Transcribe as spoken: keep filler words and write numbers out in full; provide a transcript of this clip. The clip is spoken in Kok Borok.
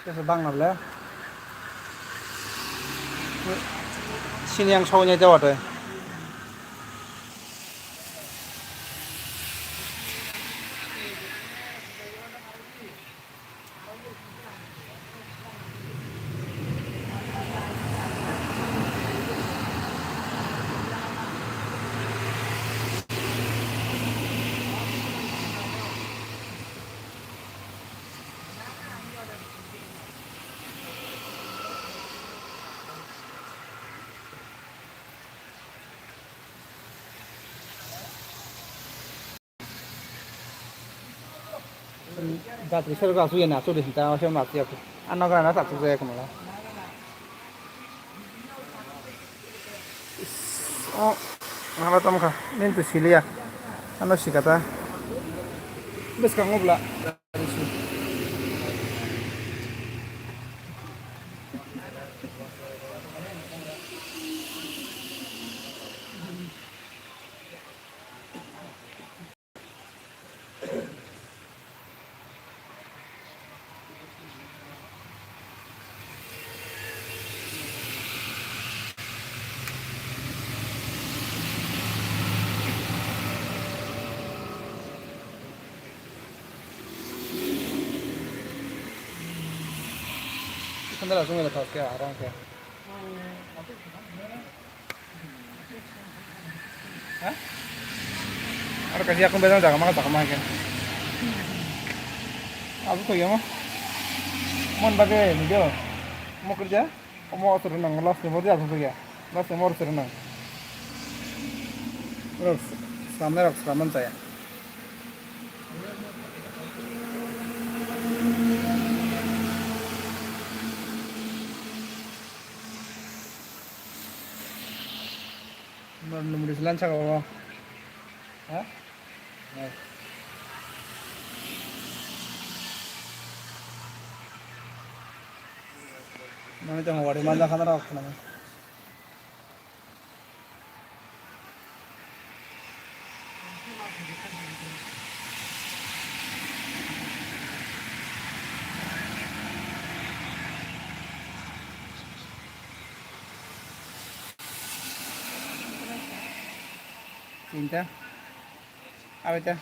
Bangla le. Sini ang sogwi nai tei watwi. Batri sero ga suya na suri hinta o sem na tiya ku. Ano ga na ta tu jaya kumala. O, mala tom kha. Nin tu siliya. Ano sikata. Bes ka ngobla. Sandal asung ada tas kaya arang kaya. Ha? Ada kasih aku betul jaga mana jaga mana kan? Aku tuh ya mah. Mon bagai video. Mau kerja? Omo aswrwng nang, last ni mori aswk ya. Last ni mori aswrwng nang. Rok slamnai rok slamman chaya. Mori slan saka o. Ha? Nai. Mane tong wari manja khana rok khana. Tinta. Awaita.